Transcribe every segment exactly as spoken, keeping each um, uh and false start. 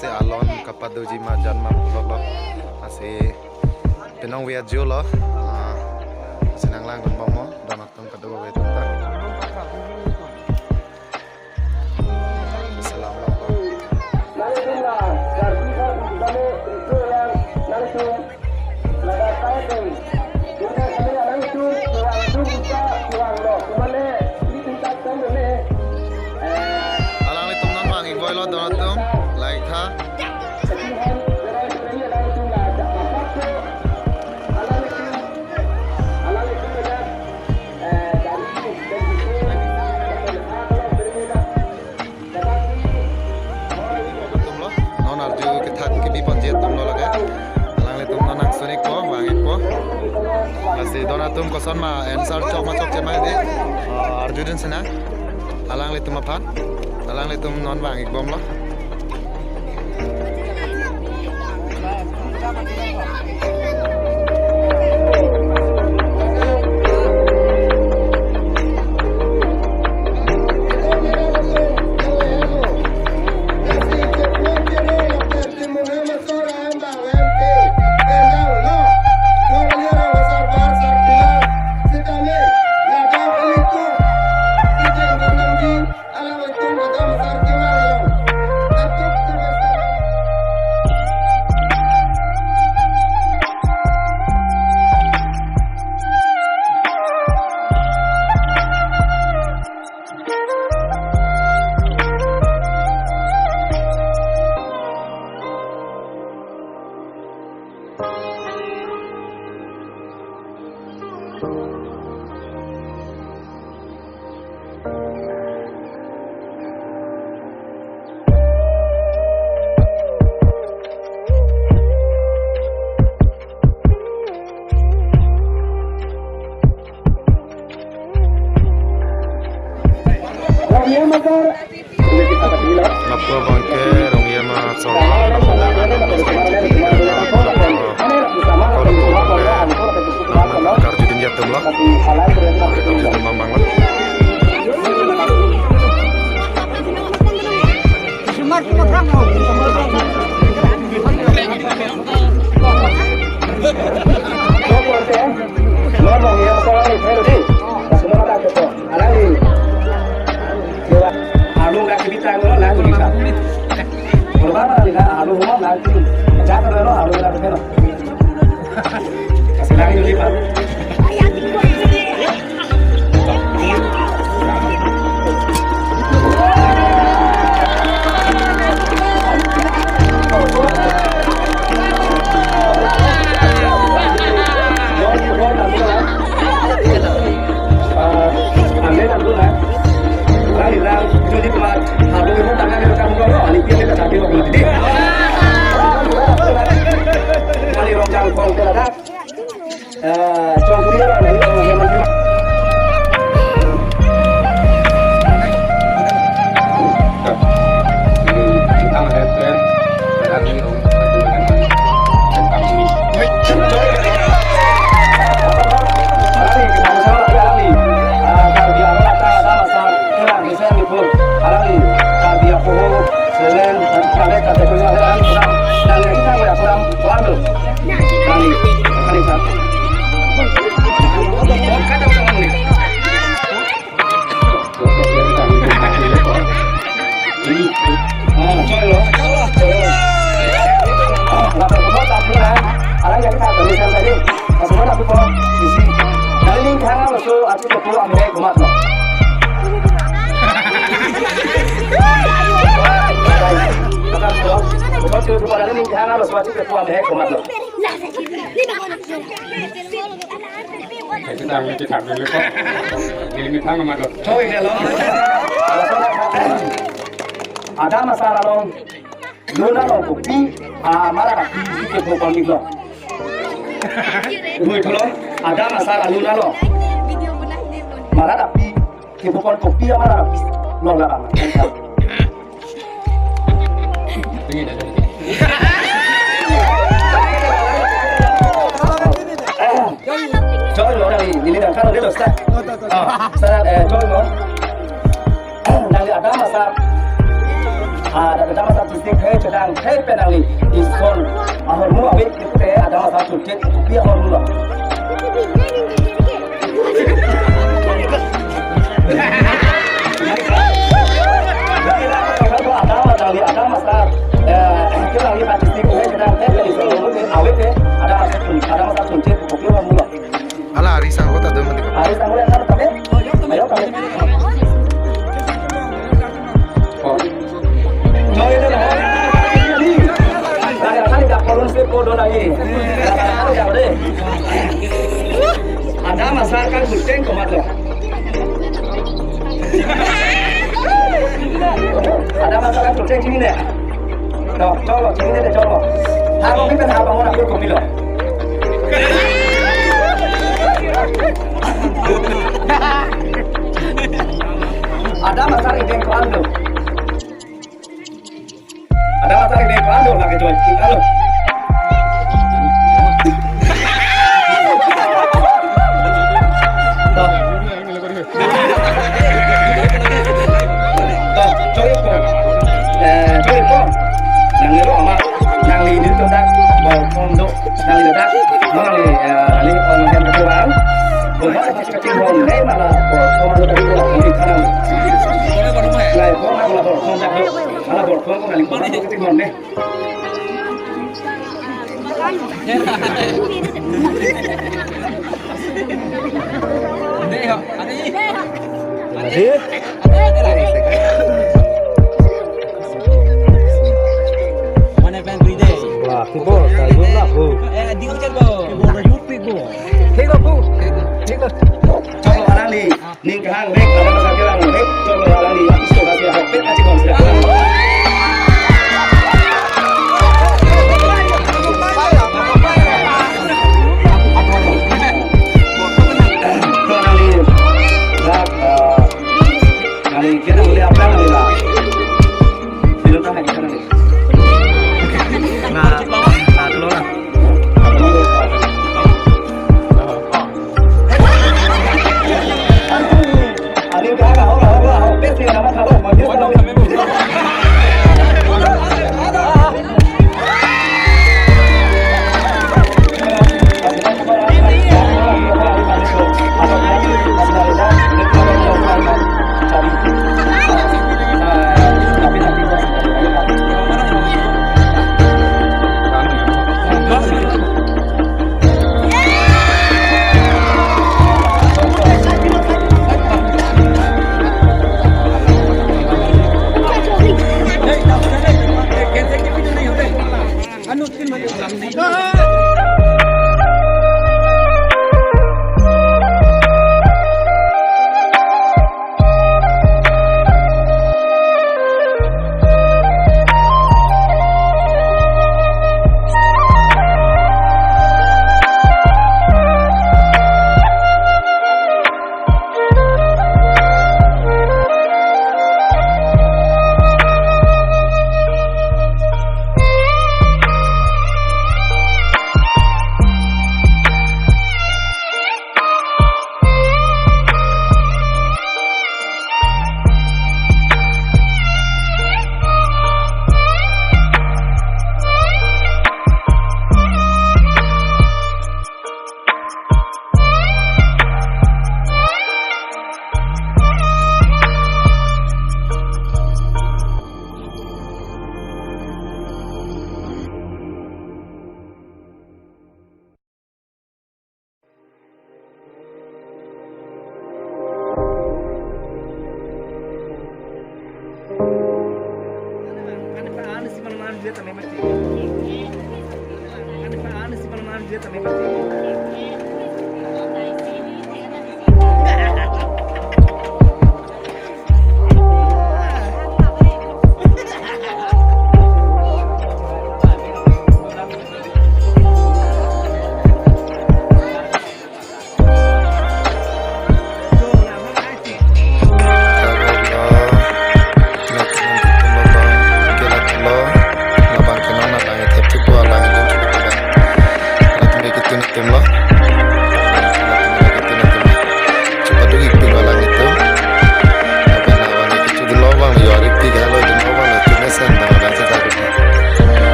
Se alon kapadoji ma jan ma pulotlo. Lasi penang via jo lo. Ah, lasi nanglangdun bom mo, don atum kadokave atum ta. Salam lo. Alanglitum non vang-ik boilo don atum, lahai tha. Atumlo, non arju kethak kebi ponji atumlo lake. Alanglitum non nangsun-ikpo, vang-ikpo. Lasi don atum koson ma answer chok ma chokche ma hedi. Ah, arjudun sena. Alanglitum aphan. Alanglitum non vang-ik bomlo. Lapu abangke Rongyama Chorlo, lapu abangke karjudunji atumlo, karjudun bang banglo. Alangli. Arlo nggak cerita lo, lang cerita. Kalau mana cerita, arlo mau lang cerita. Jatuh lo, arlo nggak cerita lo. Kasih lagi dulu, Pak. Kita mesti tak boleh kok. Ini tang sama dok. Choi ke lo. Adam asar along lun along kopi, ah, mara kopi si kepho pon-iklo. Dui pulo, Adam asar lun along mara kopi, kepho pon kopi, ah, mara kopi. Lo la bang. Choi lo, nangli, neli nang karo dei lo, start. Ah, start, eh, choi lo. Nangli Adam asar. Ah, Adam asar, Sing he chedang he pen nangli ison ahormu ave te adam asar chunche kopi ahormu lo. Adam asar, eh, kita lagi partisipasi he chedang he pen ison ahormu ave te adam asar chun, adam asar chunche kopi ahormu lo. Hala, ari sanglo ta do mati. Ari sanglo yang kami. Ayo kami. Oh. Lagi kali dak kolon se podo lagi. Lagi kali dak deh. Adam asar kan gulteng komat lo. Adam asar kan gulteng sini deh. Dok, cholo, chini de cholo. Ako kita apa orang aku kopi lo. Adam asar ingdeng ko-an do. Adam asar ingdeng ko-an do, lagi jual kita lo. Dok. Toh, choripon. Eh, choripon. Nangli lo ama, nangli ini tuh dak, borkom do, nangli dak, nangli, eh, nangli pon yang kedua. Bukan kecil-kecil bom, eh, malah borkom do tadi tuh, nangli kanan. Nangli bom, malah borkom dak do, malah borkom nangli pon kecil bom deh. Adi? Mana pen beri deh? Wah, kibo, sayun lah, bu. Eh, di ucap, bu. Kibo, yupi, bu. Kibo, bu. Kibo. Coba barang di. Ning kehang rek, ada masa kehang rek, coba lagi, aku suka kasih hopet aja bang, sudah. Tuh, nali, dak, eh, nali, kita boleh apa, nali, lah? Film apa kita, nali? Nah, nah, dulu lah.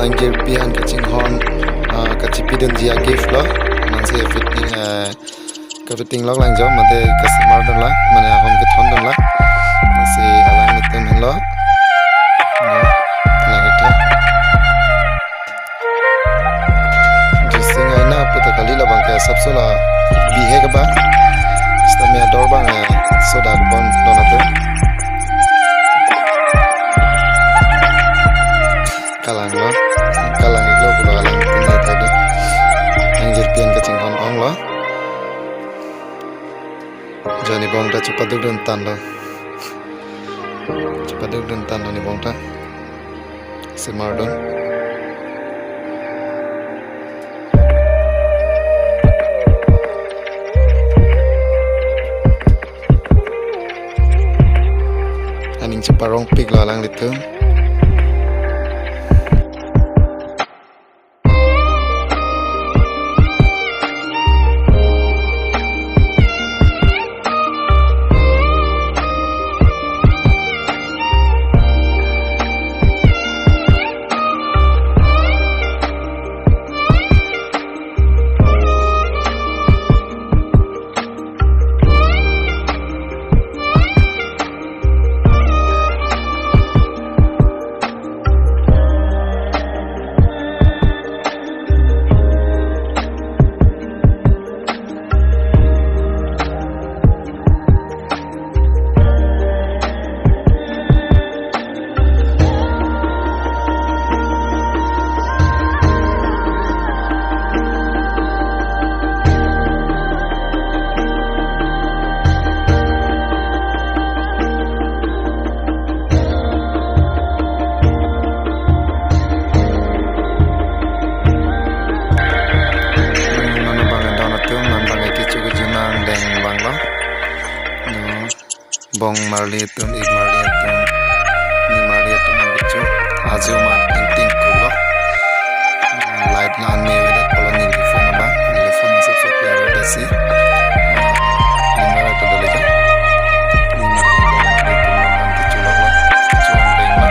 Angjirpi an kachinghon, ah, kachipidunji a-gift lo. Masi fitting, eh, kafitting lok lang jo, mate customer dun la, mane ahom kethon dun la. Masi alanglitum henlo. Ya, lang ita. Dressing aina puta kali, labang ke sabso la bihek abang. Stamina dor abang, eh, soda pon don atum. Kalang lo, kalang iklo pulo, kalang pini tadi. Angjirpi an kachinghon ong lo. Jo, ne bong ta chepaduk dun tanglo. Chepaduk dun tanglo ne bong ta. Simar dun. Aning cheparongpik lo alanglitum. Non abang don atum, non abang ke kecho kejunang deng abang lo. No, bong marli atum, ik marli atum, ni marli atum nangkecho. Ajo amat ingting kulo. Light non me vedet pulo neli phone abang, neli phone masuk sok ya dasi. Ni marli atum dali ka. Ni marli atum nangkecho lo, kecho deng lo.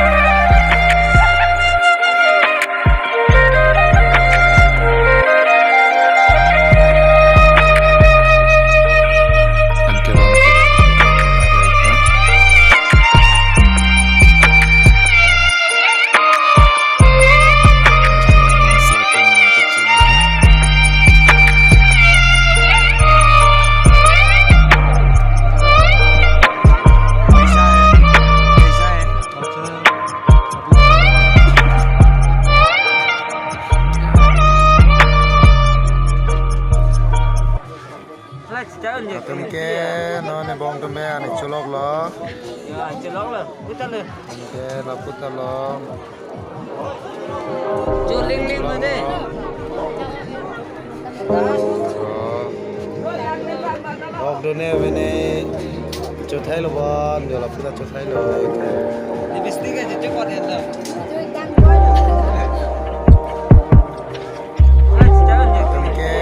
Atum ke non ne bong atum me aning cholok lo. Ya, cholok lo. Puta lo. Atum ke lapu ta lo. Chuling ling mane. Oh. Ok, done vene. Chothai lo bon, jo lapu ta chothai lo. Lipstick aja chepot ya ta. Atum ke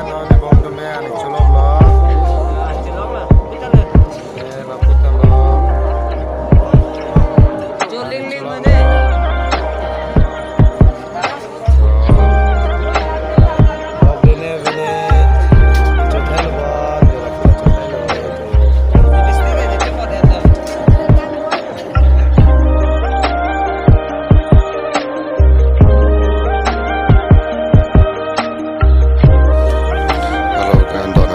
non ne bong atum me aning cholok lo. Cholok lo. Puta lo. Eh, lapu ta lo. Chuling ling mane. Hello, kan don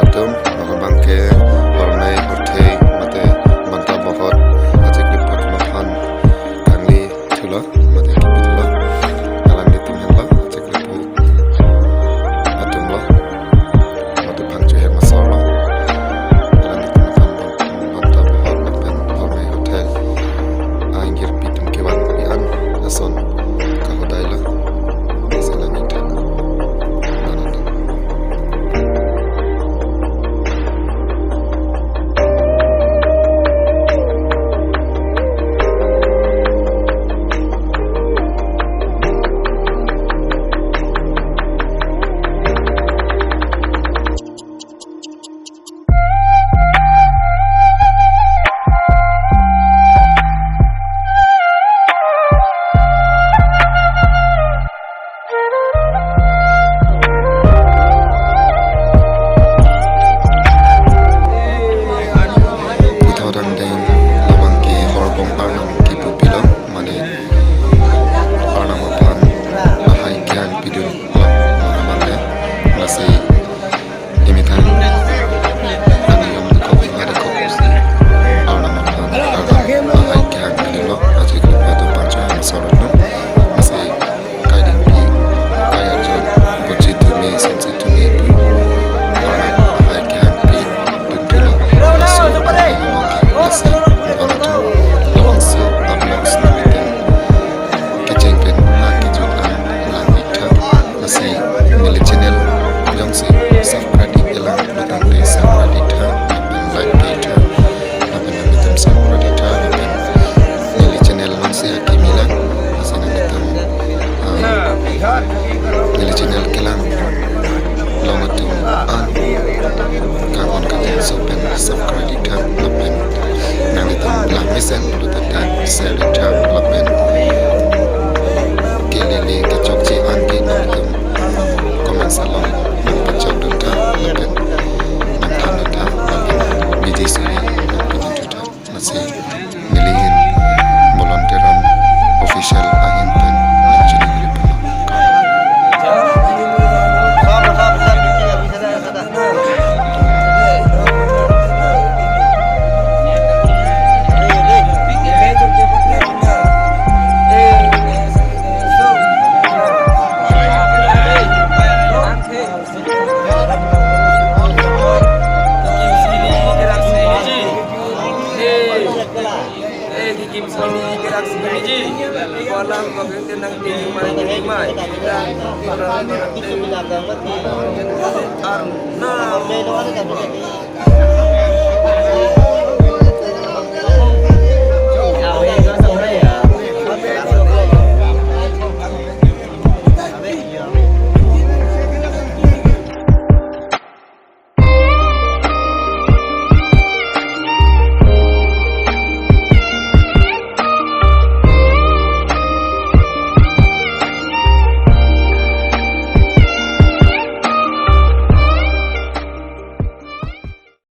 Arnam.